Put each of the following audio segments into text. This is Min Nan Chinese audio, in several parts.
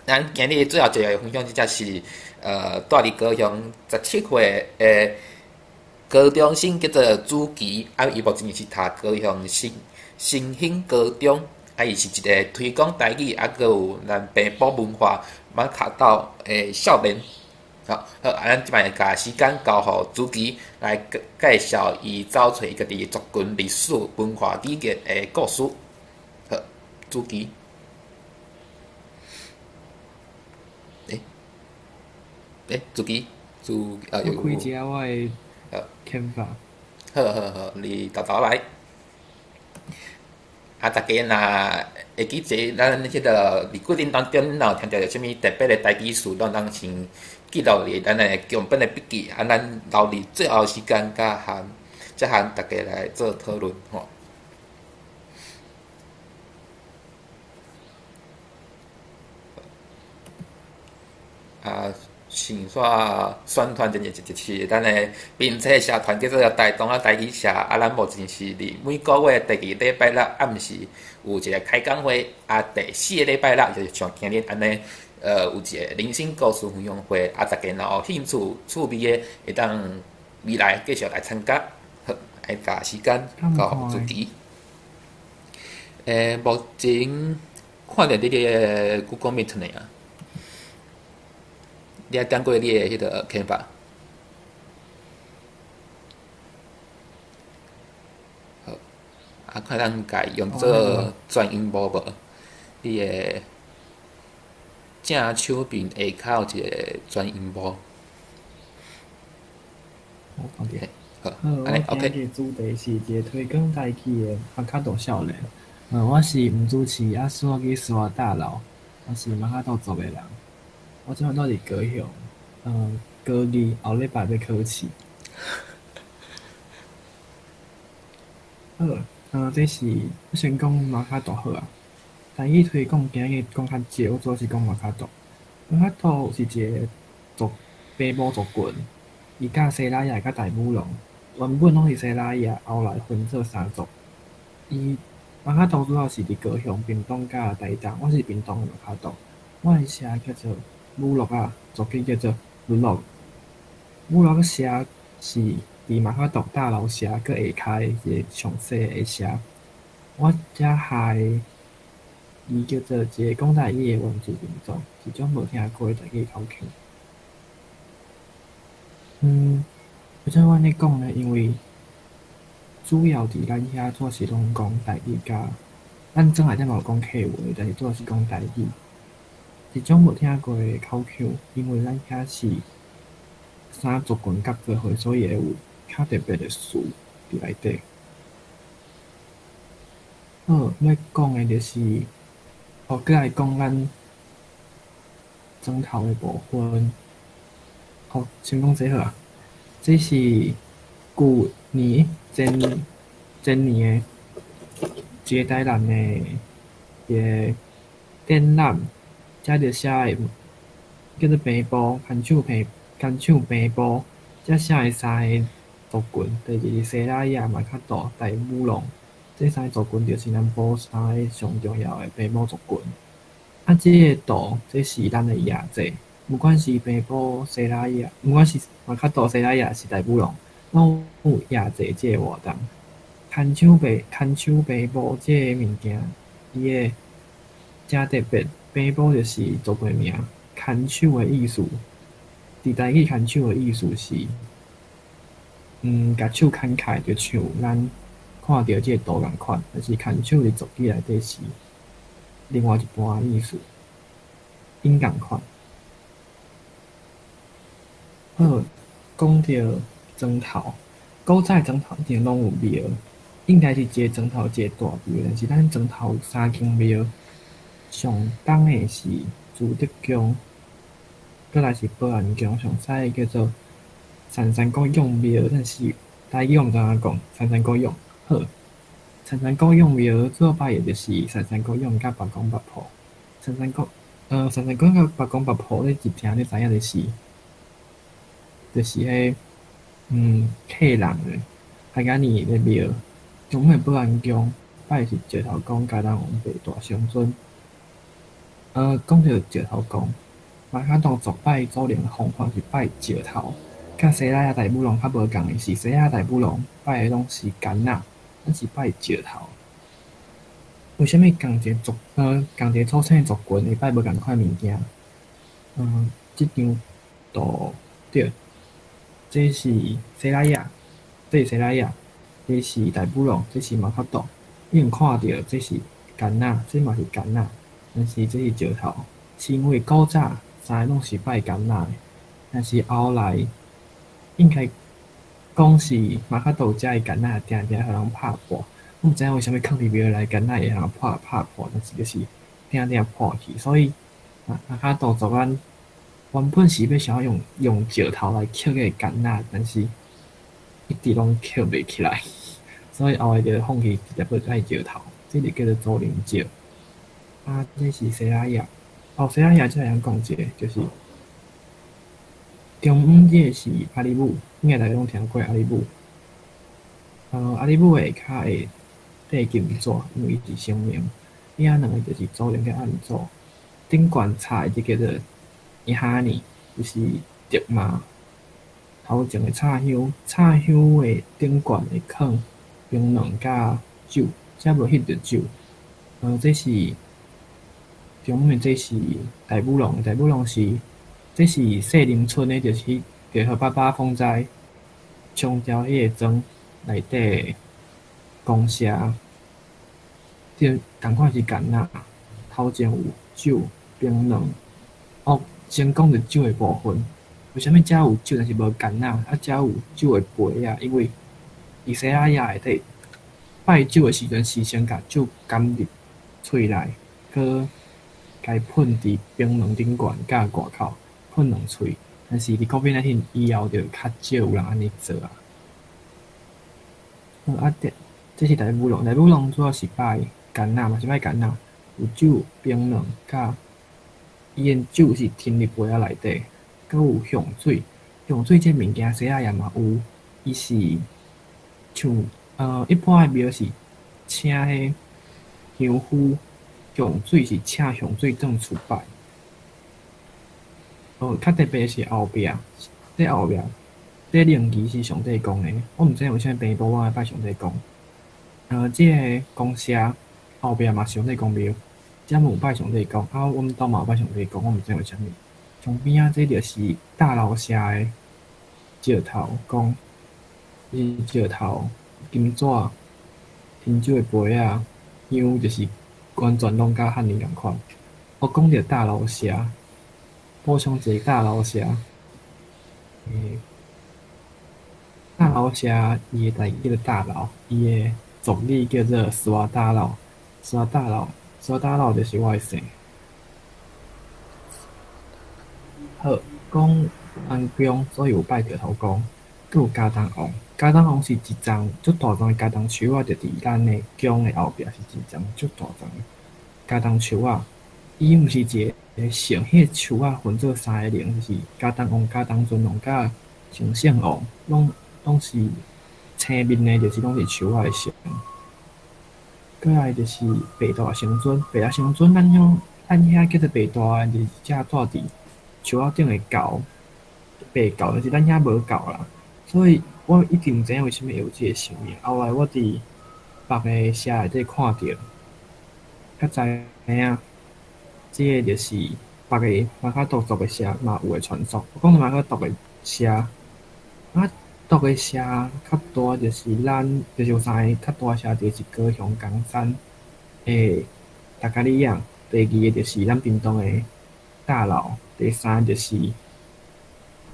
咱今日最後一个分享，這隻是蹛佇高雄17歲的高中生叫做朱琪，啊，伊目前是讀高雄新興高中，啊，伊是一个推廣台語，啊，閣有咱平埔文化馬卡道的少年。好，好，啊，咱這擺共時間交予朱琪來介紹伊走揣家己族群歷史文化語言的故事。好，朱琪。欸，欸，朱琪，朱啊有。我開一下我的 Canva。好好好，你沓沓來。啊，大家若會記者，咱彼个佇過程當中，若有聽著啥物特別的台語詞，攏通先記錄佇咱的強本的筆記，啊，咱留佇最後時間，佮含才含大家來做討論吼。啊，先煞宣傳一下，就是咱的面冊社團叫做台東仔台語社，啊，咱目前是佇每个月第二禮拜六暗時有一个開講會，啊，第四个禮拜六就是像今日按呢，有一个人生故事分享會，啊，大家若有興趣、趣味的，會當未來繼續來參加。好，愛共時間交予主持。目前看著你的 Google Meet 呢？你還點過你的彼个 Canva？好，啊，看咱共用做全螢幕無？你的正手邊下跤有一个全螢幕。好，OK。好，好，我今日主題是一个推廣台語的馬卡道少年。我是吳主持，啊，煞去煞大樓，我是馬卡道族的人。我這擺蹛佇高雄，高二後禮拜欲考試。好，這是我先講馬卡道好啊。台語推廣今日講較少，我主要是講馬卡道。馬卡道是一个族平埔族群，伊佮西拉雅佮大武龍，原本攏是西拉雅，後來分做三族。伊馬卡道主要是佇高雄、屏東佮台東，我是屏東的馬卡道。我的社叫做武樂仔，族語叫做武樂。武樂社是佇馬卡道大樓社閣下跤的一个上細的社。我遮下的伊叫做一个講台語的原住民族，一種無聽過的台語口腔。為啥我按呢講呢？因為主要佇咱遐主要是攏講台語佮，咱庄內底嘛有講客話，但是主要是講台語。一種無聽過的口腔，因為咱遐是三族群夾做伙，所以會有較特別的詞佇內底。好，欲講的就是，哦，閣來講咱磚頭的部分。哦，先講這好啊，這是舊年前前年的一个台南的一个展覽，這就寫的叫做平埔牽手平牽手平埔，這寫的三个族群，第一是西拉雅、馬卡道、大武龍，這三个族群就是南部三个上重要的平埔族群。啊，這个圖，這是咱的夜祭，不管是平埔西拉雅，不管是馬卡道、西拉雅，是大武龍，攏有夜祭這個活動。牽手平埔這个物件，伊的誠特別。平埔就是族群名，牽手的意思，佇台語牽手的意思是，共手牽開，就像咱看著這個圖仝款，但是牽手佇族語內底是另外一半的意思，𪜶仝款。好，講著磚頭，古早的磚頭一定攏有廟，應該是一个磚頭一個大廟，但是咱磚頭有三間廟。上東的是朱德宮，閣來是保安宮，上西的叫做杉山國勇廟，但是台語我毋知按怎講，杉山國勇好。杉山國勇廟主要拜的就是杉山國勇佮白公白婆。杉山國勇佮白公白婆，你一聽就知影就是彼客人的客家年的廟。中尾保安宮拜的是石頭公佮咱王伯大将軍。講著石頭公，馬卡多族拜祖靈的方法是拜石頭，佮西拉雅大武龍較無仝的是，西拉雅大武龍拜的攏是柑仔，咱是拜石頭。為啥物仝一个族仝一个祖先的族群會拜無仝款的物件？這張圖對，這是西拉雅，這是西拉雅，這是大武龍，這是馬卡多。你用看著這是柑仔，這嘛是柑仔，但是這是石頭，是因為古早三个攏是拜柑仔的，但是後來應該講是馬卡多遮的柑仔定定予人拍破。我毋知影為啥物囥佇廟內柑仔會予人拍破，但是就是定定破去，所以馬卡多族咱原本是欲想欲用石頭來刻彼个柑仔，但是一直攏刻袂起來，所以後來就放棄，直接欲愛石頭，這就叫做祖靈石。啊，這是西拉雅，哦，西拉雅才會曉講一个，就是中央這个是阿里母，應該大家攏聽過阿里母。阿里母下跤會缀金紙，因為伊是神明。遐兩个就是祖靈佮暗祖。頂懸插的這叫做伊哈尼，就是竹馬。頭前的插香，插香的頂懸會囥檳榔佮酒，遮無翕著酒。這是中央的，這是大武龍，大武龍是這是細林村的，就是就予八八風災沖掉彼個莊內底的公社。這仝款是柑仔，頭前有酒、檳榔。哦，先講著酒的部分，為啥物遮有酒，但是無柑仔？啊，遮有酒的杯仔，因為佇西拉雅內底拜酒的時陣，是先共酒含入喙內，閣共伊噴佇檳榔頂懸佮外口噴兩喙。但是佇 COVID-19 以後，就較少有人按呢做啊。好啊，這是大武龍，大武龍主要是拜柑仔嘛，是拜柑仔，有酒、檳榔，佮伊的酒是添佇杯仔內底，閣有香水。香水這物件西拉雅嘛有，伊是像一般的廟是請彼香夫，香水是請香水轉厝拜。哦，較特別是後壁，這後壁這靈旗是上帝公的，我毋知影為啥物平埔仔愛拜上帝公。這个公社後壁嘛是上帝公廟，遮嘛有拜上帝公，啊，阮兜嘛有拜上帝公，我毋知影為啥物。上邊仔這就是大樓社的石頭公，是石頭、金紙、甜酒的杯仔，香就是完全攏佮漢人仝款。我講著大樓社，補充一个大樓社，大樓社伊的台語叫做大樓，伊的族語叫做斯瓦大老，斯瓦大老，斯瓦大老就是我的姓。好，講安宮，所以有拜石頭公，閣有茄苳王。茄苳王是一叢足大叢的茄苳樹仔，就佇咱的宮的後壁，是一叢足大叢的茄苳樹仔。伊毋是一个神，彼个樹仔分做三个靈，就是茄苳王、茄苳尊王佮成聖王，攏是青面的，就是攏是樹仔的神。過來就是白大仙尊，白大仙尊，咱遐叫做白大，就是遮住佇樹仔頂的猴，白猴，但是咱遐無猴啦，所以我一直毋知影為啥物會有這个神明。後來我佇別个社內底看著，才知影，這个就是別个馬卡多族的社嘛有的傳說。我講著馬卡多的社，馬卡多的社較大，就是咱就是有三个較大社，一個是高雄岡山的達加里亞，第二个就是咱屏東的大樓，第三個就是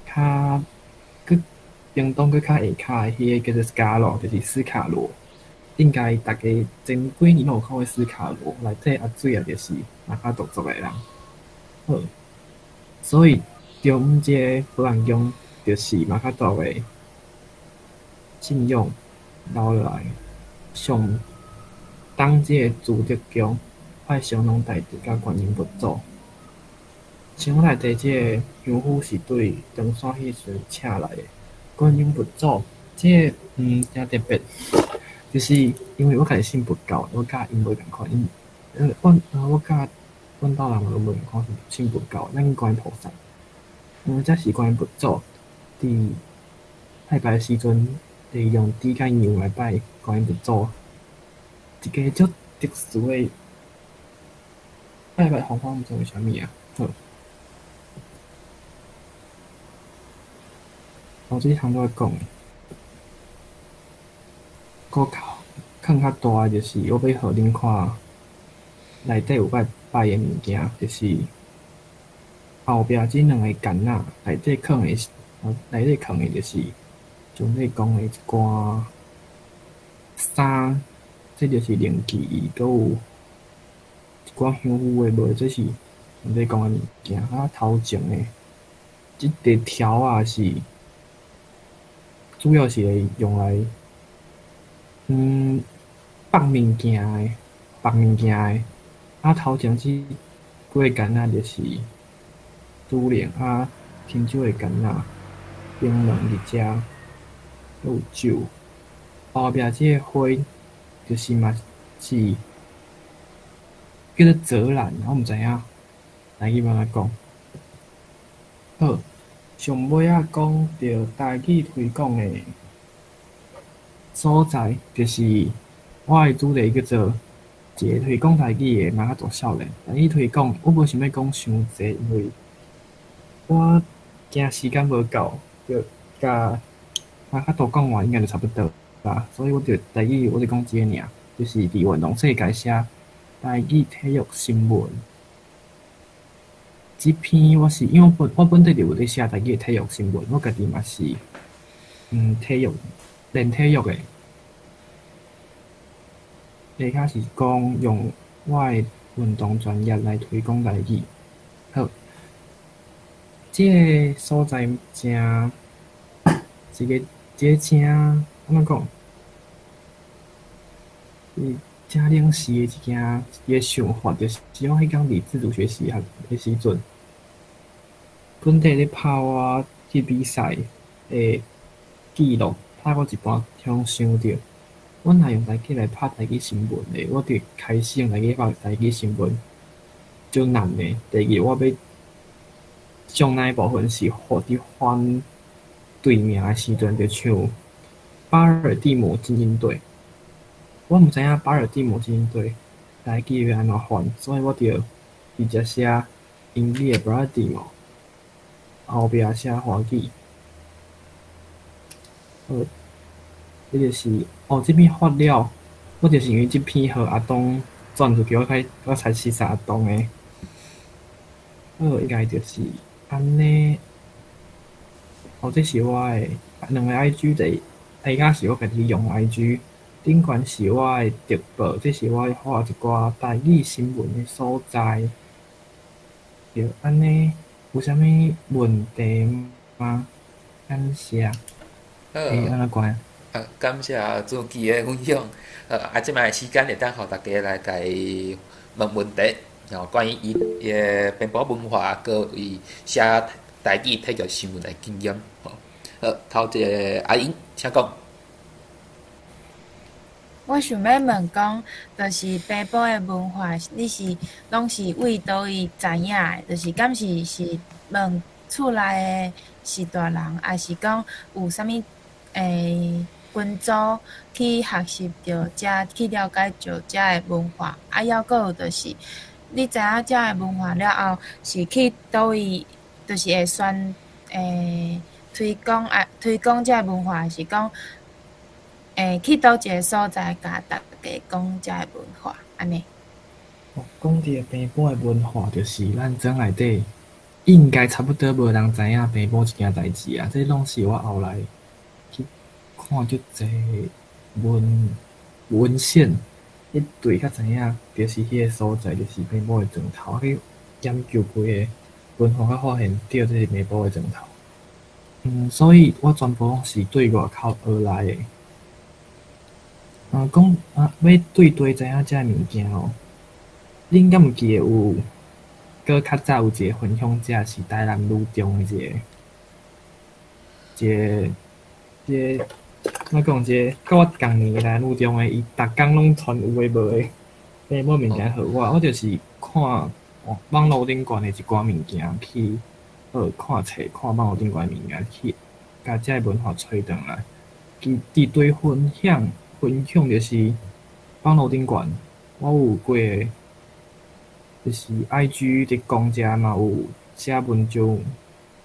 較閣屏東閣較下跤的彼个叫做斯卡羅，就是斯卡羅。應該逐家前幾年攏有看過斯卡羅，內底阿水啊，就是馬卡多族的人。好，所以中這个保安宮就是馬卡多的信仰留落來，上東這个慈德宮拜神農大帝佮觀音佛祖。神農大帝這个香夫是對中山彼時陣請來的。觀音佛祖這个誠特別，就是因為我家己信佛教，我佮𪜶無仝款，因我我佮阮兜人嘛拢无看信佛教，咱去观音菩萨。这是观音佛祖，伫拜拜时阵，会用猪佮羊来拜观音佛祖。一个足特殊的拜拜方法，毋知为啥物啊？好，我这项都爱讲，阁较囥较大的就是我欲予恁看，内底有摆拜的物件，就是后壁這兩个矸仔內底囥的是，內底囥的就是上底講的一寡衫，這就是靈器，閣有一寡香有的無的，這是上底講的物件。啊，頭前的這塊條仔是主要是會用來放物件的，放物件的。啊，頭前這幾个矸仔就是主靈，啊，甜酒的矸仔，檳榔佇遮，閣有酒。後壁這個花就是嘛是叫做澤蘭，我毋知影台語欲按怎講。好，上尾仔講著台語推廣的所在，就是我的主題叫做一个推廣台語的馬仔大少年。台語推廣，我無想欲講傷濟，因為我驚時間無夠，就共馬較多講完應該就差不多啦。所以我就台語我就講這個爾，就是佇運動世界寫台語體育新聞。這篇我是因為我本底就有咧寫台語的體育新聞，我家己嘛是體育練體育的。下跤是講用我的運動專業來推廣台語。好，這个所在誠一个一个誠按怎講？誠臨時的一件一个想法，就是我彼工佇自主學習的時陣，本底咧拍我去比賽的記錄，拍到一半，突然想著，我若用台語來拍台語新聞咧，我就開始用台語拍台語新聞，足難的。第二，我欲將那部分是予佇翻隊名的時陣，就像巴爾的摩精英隊。我毋知影巴爾的摩精英隊台語欲按怎翻，所以我就直接寫英語的 Baltimore，後壁寫華語。好，這就是哦，這篇發了，我就是因為這篇予阿東轉出去，我才認識阿東的。好，應該就是按呢。哦，這是我的兩个 IG，第一個是我家己用的 IG，頂懸是我的直播，這是我發一寡台語新聞的所在。著按呢，有啥物問題嗎？感謝。好，欸，按怎關？啊，感謝主持的分享。啊，這擺時間會當予大家來共伊問問題，吼，關於伊的編播文化，閣伊寫台語體育新聞的經驗，吼。好，頭一个阿英，請講。我想欲問講，就是爬埔的文化，你是攏是對佗位知影的？就是敢是是問厝內的序大人，抑是講有啥物群組去學習著遮，去了解著遮的文化？啊，猶閣有就是，你知影遮的文化了後，是去佗位，就是會宣推廣啊，推廣遮的文化，是講去佗一个所在，共大家講遮的文化，按呢？哦，講著爬埔的文化，就是咱庄內底應該差不多無人知影爬埔這件代誌啊。這攏是我後來去看足濟文獻，彼對較知影，就是彼个所在，就是爬埔的庄頭。去研究規个文化，才發現著這是爬埔的莊頭。所以我全部攏是對外口學來的。啊，講啊，欲對佗知影這个物件哦，恁敢有記得有閣較早有一个分享者是台南女中的一個，一个，一个，怎講？一个佮我仝年的台南女中的，伊逐工攏傳有的無的，爬埔物件予我，我就是看網路頂懸的一寡物件去學看冊，看網路頂懸的物件去，共遮个文化揣轉來。其佇對分享分享就是網路頂懸，我有幾個就是 IG 佇講遮嘛有寫文章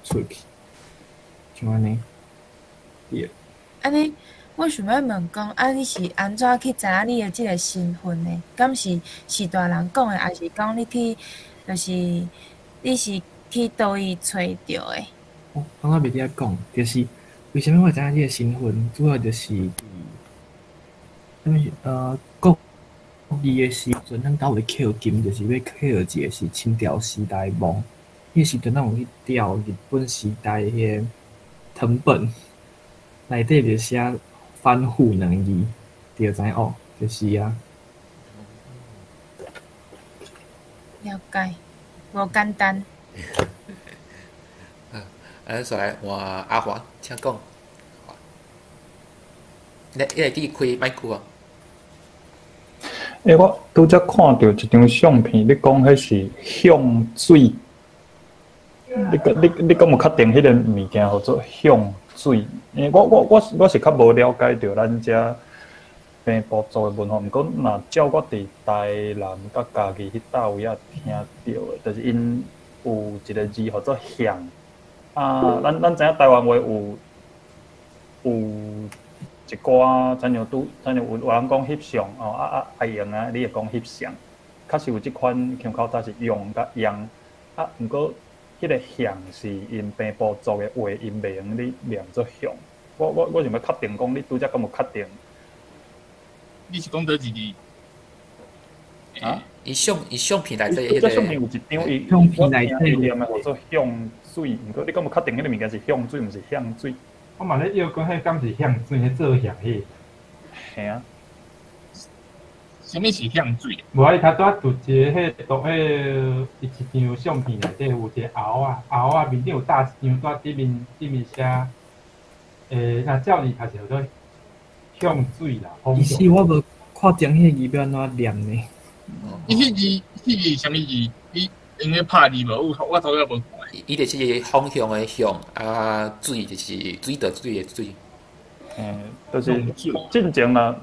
出去，像按呢。對。按呢，我想欲問講，啊，你是按怎去知影你的這个身份的？敢是是大人講的，抑是講你去，就是你是去佗位揣著的？哦，剛剛袂記得講，就是為啥物我會知影這个身份，主要就是佇啥物國二的時陣，咱兜有咧抾金，就是欲抾一个是清朝時代墓。彼個時陣，咱有去調日本時代彼個謄本，內底就寫“番戶”兩字，就知影哦，就是啊。了解，無簡單。啊，煞來換阿華，請講。你你會記開麥克哦。欸，我拄才看著一張相片，你講彼是向水。你你你敢有確定彼個物件號做向水？因為我是較無了解著咱遮平埔族的文化，毋過若照我佇台南佮嘉義彼搭位仔聽著的，就是𪜶有一個字號做向。啊，咱知影台灣話有一寡，親像拄親像有人講翕相哦，啊啊阿英啊，你會講翕相，確實有這款像較早是用佮用，啊，毋過彼個向是𪜶平埔族的話，𪜶袂用咧念做向。我想欲確定講，你拄才敢有確定？你是講佗一字？啊？伊相片內底彼個相片有一張，伊相片內底伊念的號做向水，毋過你敢有確定彼個物件是向水，毋是向水？我嘛咧臆講，彼敢是向水，彼做向彼。嘿啊。啥物是向水？無啊，伊頭拄仔拄一个彼圖，彼伊一張相片內底有一個鰲仔，鰲仔面頂有搭一張，拄仔頂面寫，若照字讀是叫做向水啦。其實我無看清彼個字欲按怎念呢？伊彼字，彼字是啥物字？你用咧拍字無？我頭拄仔無看。伊就是方向的向，啊，水就是水道水的水。嗯，就是進前若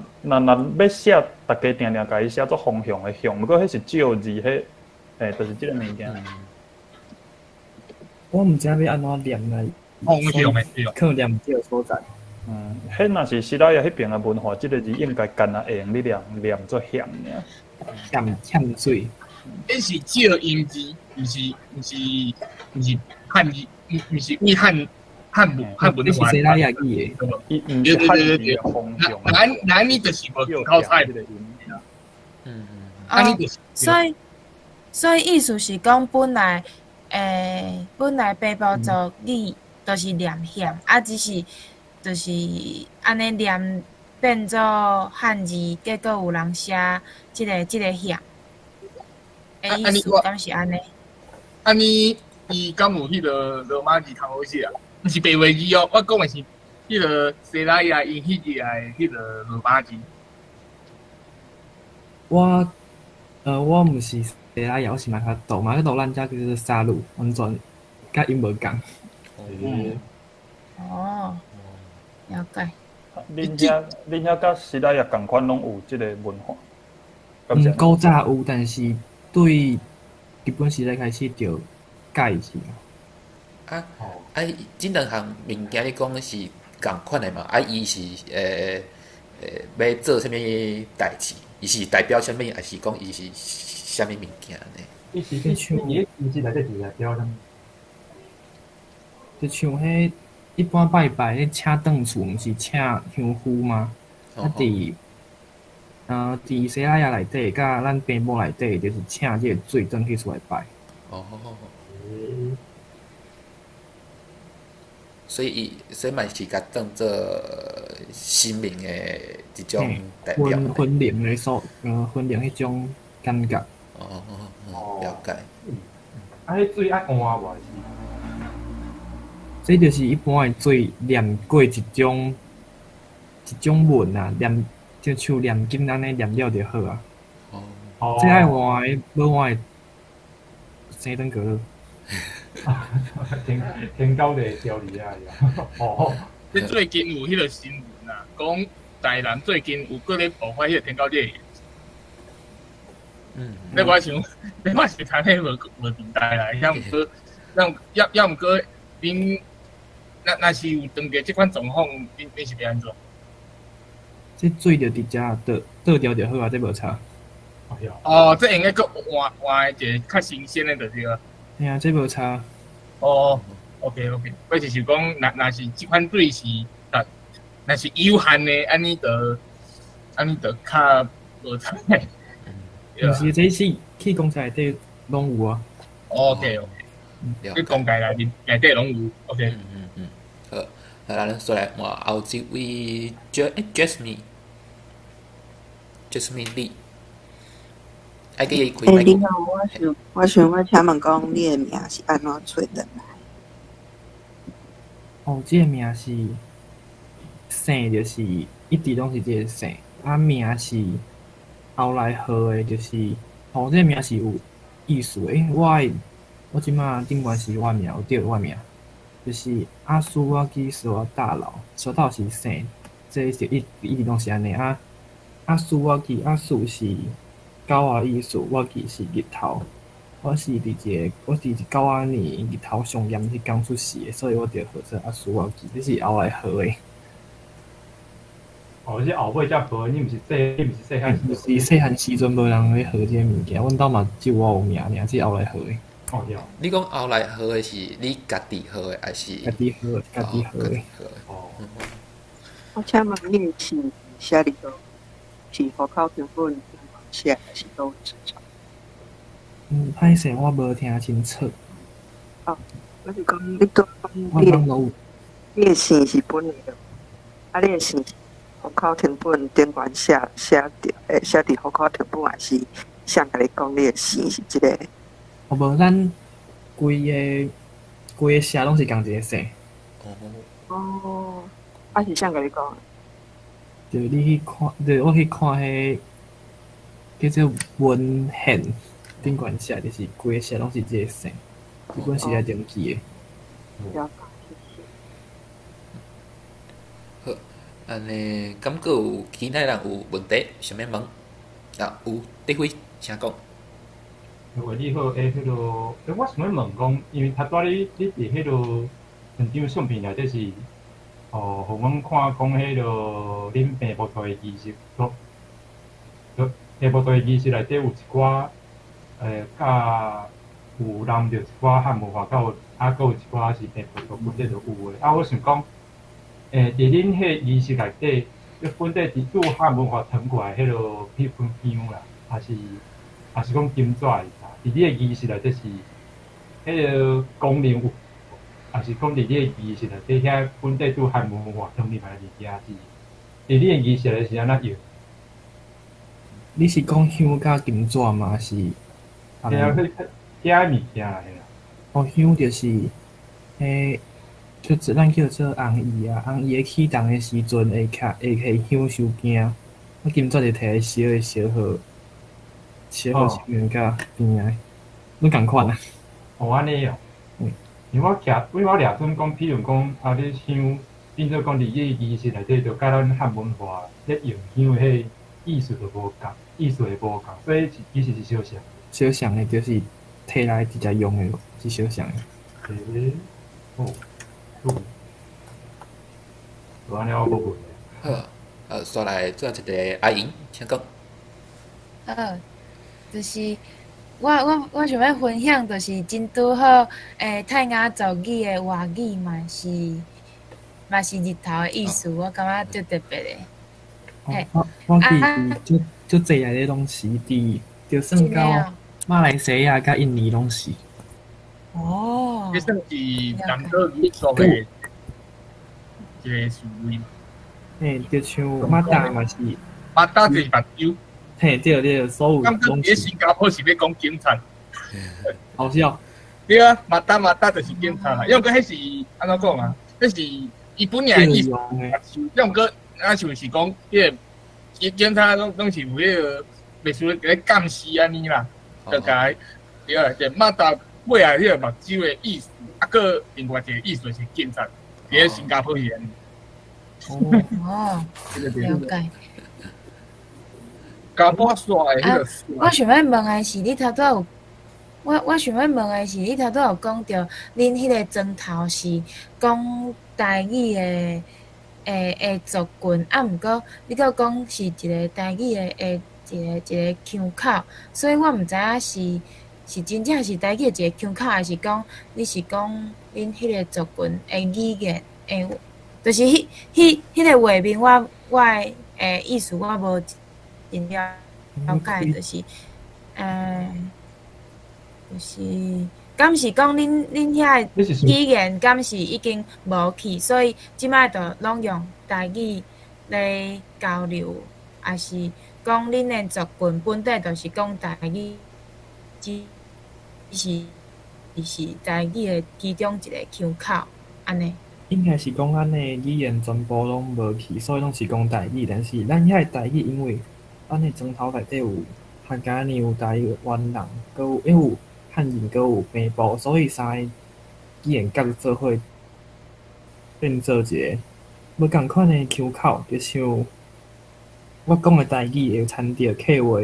欲寫，逐家定定共伊寫做方向的向，毋過彼是借字，彼，就是這个物件。我毋知影欲按怎念啦。方向的向，可能念毋對所在。嗯，彼若是西拉雅彼爿的文化，這个字應該干焦會用咧念念做向爾。欠欠水。彼是借音字，毋是漢字，毋是為漢文是西拉雅語的。伊毋是漢字的方向。咱呢就是無口彩。哦，所以意思是講，本來平埔族語就是念向，啊，只是就是按呢念變做漢字，結果有人寫這个向。的意思敢是按呢？按呢，伊敢有彼个羅馬字通好寫啊？毋是白話字哦，我講的是彼个西拉雅𪜶彼個的彼个羅馬字。我毋是西拉雅，我是馬卡多，馬卡多咱遮叫做沙魯，完全佮𪜶無仝。嗯。哦，了解。恁遐佮西拉雅仝款，攏有這个文化？嗯，古早有，但是對日本時代開始就改去啊。啊，這兩項物件你講是仝款的嘛？啊，伊是欲做啥物代誌？伊是代表啥物？抑是講伊是啥物物件呢？伊是伊伊是內底是代表啥物？就像彼一般拜拜，彼請轉厝，毋是請香夫嗎？啊，佇西拉雅內底，佮咱平埔內底，就是請這个水轉去厝內拜。哦。所以伊，所以嘛是共當做神明的一種代表。魂靈的所，魂靈彼種感覺。哦，了解。啊，彼水愛換無？這就是一般的水念過一種文啊，念就像念經按呢念了就好啊。哦。這愛換的，無換的，生登革熱。天天狗就會調離啊！哦，這最近有彼个新聞啊，講台南最近有閣咧爆發彼个天狗熱。你我想，你我是查彼無無佇台南，抑毋過，抑抑毋過，恁若若是有當過這款狀況，恁恁是欲按怎？這水就直接倒倒掉就好啊，這無差。哦，這用該閣換換一个較新鮮的就對啊。嘿啊，這無差。哦，OK OK，我就是講，若若是這款水是，若若是有限的，按呢就按呢就較無差。毋是，這是去公司內底攏有啊。 OK OK，你公司內面內底攏有。OK。嗯嗯嗯，好，好，咱煞來換後一位 Jasmine，Jasmine Lee，愛記伊開麥。欸，你好，我想我想欲請問講，你的名是按怎揣轉來？哦，這个名是姓，就是一直攏是這个姓，啊名是後來號的，就是哦，這个名是有意思的，因為我的我這馬頂懸是我的名，有對我的名，就是阿蘇瓦基斯瓦大佬，蘇大是姓，這是一一直攏是按呢啊。阿蘇瓦基阿蘇是狗仔意思，我記是日頭。我是佇一個，我是佇狗仔年日頭上炎彼工出世的，所以我就號做阿蘇瓦基，這是後來號的。哦，是後尾才號，你毋是細，你毋是細漢時。毋是細漢時陣無人咧號這个物件，阮兜嘛只有我有名爾，這後來號的。哦，對。你講後來號的是你家己號的，還是？家己號，家己號的。哦。我請問你的姓寫佇佗？是戶口謄本寫，還是佗位出錯？嗯，歹勢，我無聽清楚。哦，我是講你講你的，你的姓是本來的，啊，你的姓戶口謄本頂懸寫寫著，欸，寫佇戶口謄本，還是誰共你講你的姓是這个？哦，無，咱規个規个社攏是仝一个姓。哦，啊是誰共你講？就你去看，就我去看彼叫做文獻頂懸寫，就是規个社攏是這个姓，基本是來登記的。了解，謝謝。好，按呢，敢閣有其他人有問題想欲問？啊，有，德輝，請講。喂，你好，欸，彼个，欸，我想欲問講，因為頭拄仔你你佇彼个現場相片內底是，哦，予阮看講彼个恁平埔族的儀式，平埔族的儀式內底有一寡，欸，佮有融著一寡漢文化，佮有啊，閣有一寡是平埔族本底就有的。啊，我想講，欸，佇恁彼儀式內底，你本底佇拄漢文化傳過來彼个彼份香啦，還是還是講金紙是啥？佇你的儀式內底是彼个功能有，還是講佇你的儀式內底遐本底拄漢文化傳入來的物件是？佇你的儀式內是按怎用？你是講香佮金紙嗎？還是？嘿啊，彼遐物件啦，嘿啦。哦，香就是，彼叫做咱叫做紅衣啊，紅衣咧起動的時陣會徛會摕香收驚，啊金紙就摕來燒的燒予燒予神明佮邊仔，攏仝款啊。哦，按呢哦。嗯。因為我徛，因為我掠準講，比如講啊，你香變做講佇你儀式內底，就佮咱漢文化咧用香的彼意思就無仝，意思會無仝，所以其實是相像。相像的，就是摕來直接用的，是相像的。欸，哦，好，無按呢我無問題。好，煞來做一个阿瑩，請講。好，就是我我我想欲分享，就是真拄好，欸，泰雅族語的外語嘛是嘛是日頭的意思，我感覺足特別的。哦，我我記足足濟內底攏是佇，就算到馬來西亞佮印尼攏是。哦。這算是南島語族的一个詞彙嘛？嘿，就像 mata 嘛是。 mata 就是目睭。嘿，對對，所有感覺佇新加坡是欲講警察。好笑。對啊，mata mata 就是警察啦，因為彼是按怎講啊？彼是伊本來的意思，因為閣啊像是講，彼个警察攏攏是有彼个袂輸咧監視按呢啦，就共對啊，就 mata 尾仔彼个目睭的意思，啊，阁另外一个意思是警察，伫咧新加坡是按呢。哦，了解。加波煞的彼个。我想欲问的是，你头拄有，我想欲问的是，你头拄有讲著，恁彼个庄头是讲台语的族群，啊，毋过你阁讲是一个台语的一个腔口，所以我毋知影是真正是台语的一个腔口，抑是讲你是讲恁彼个族群的语言的，就是彼个画面我的意思我无真了解，就是，敢是讲恁遐个语言敢是已经无去，所以这摆就拢用台语咧交流，抑是讲恁的族群本底就是讲台语，只是台语的其中一个腔口，按呢？应该是讲咱的语言全部拢无去，所以拢是讲台语。但是咱遐个台语，因为咱的庄头内底有客家人、有台湾人，阁有因为有汉人，阁有平埔，所以三个语言夹做伙变做一个无仝款的腔口，就像我讲的台语会掺著客话，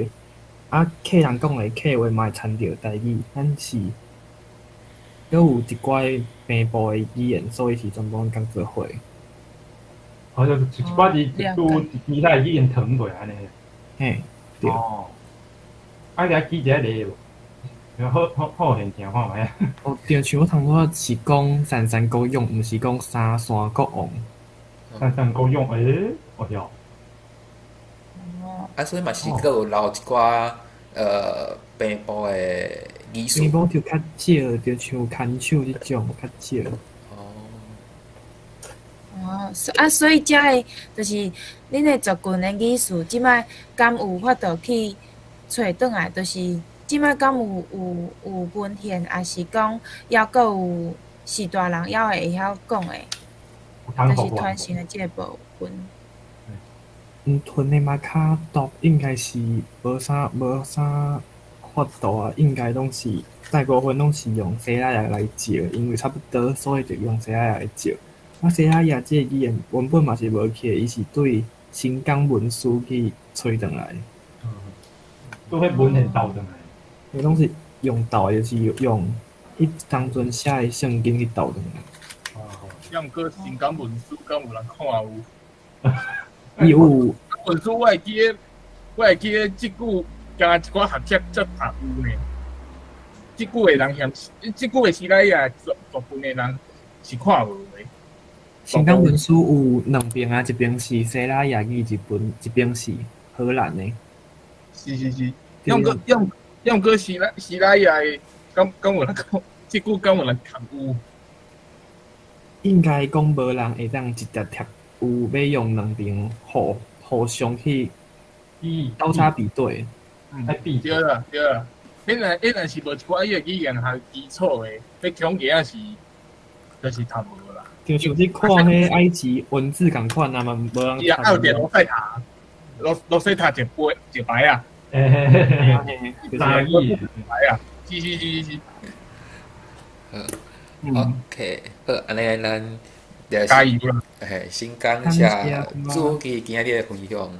啊，客人讲的客话嘛会掺著台语，咱是阁有一寡平埔的语言，所以是全部拢夹做伙。哦，就一寡字一句其他的语言吞落按呢。嘿，对。哦。啊，你举一个例无？好好好现听看觅啊。哦，对，像我头拄仔是讲三山国勇，毋是讲三山国王。三山国勇，欸，哦哟。啊，所以嘛是阁有留一寡平埔的语词。平埔就较少，就像牵手这种较少。哦，啊，所以遮个就是恁的族群的语词，这摆敢有法度去揣转来？就是这摆敢有文献，抑是讲犹阁有序大人犹会晓讲的，就是传承的这个部分。嗯，传的嘛较多，应该是无啥法度啊，应该拢是大部分拢是用西拉雅来照，因为差不多，所以就用西拉雅来照。啊，西拉雅这个语言原本嘛是无去的，伊是对新港文书去揣转来。对彼文献斗转来。伊拢是用斗的，就是用彼当阵写的圣经去斗转来。哦，抑毋过新港文书敢有人看有？伊有。文书我会记得，我会记得这久，敢若一寡学者才读有呢。这久的人嫌，这久的时代啊，大大部分的人是看无的。新港文书有两边啊，一边是西拉雅语，一边是荷兰的。是是是，用过西拉雅的，敢有人讲？这久敢有人读有？应该讲无人会当直接读有，欲用两边互相去交叉比对。嗯，对啦对啦，彼若是无一寡伊个语言学基础的，彼恐惊是就是读无啦。就像你看彼埃及文字仝款啊嘛，无人读。啊，有一个罗塞塔，罗塞塔一杯一排啊。嘿嘿嘿嘿，三语排啊，是是是是是。好，OK，好，按呢咱加油啦！嘿，先感谢主持今仔日的分享。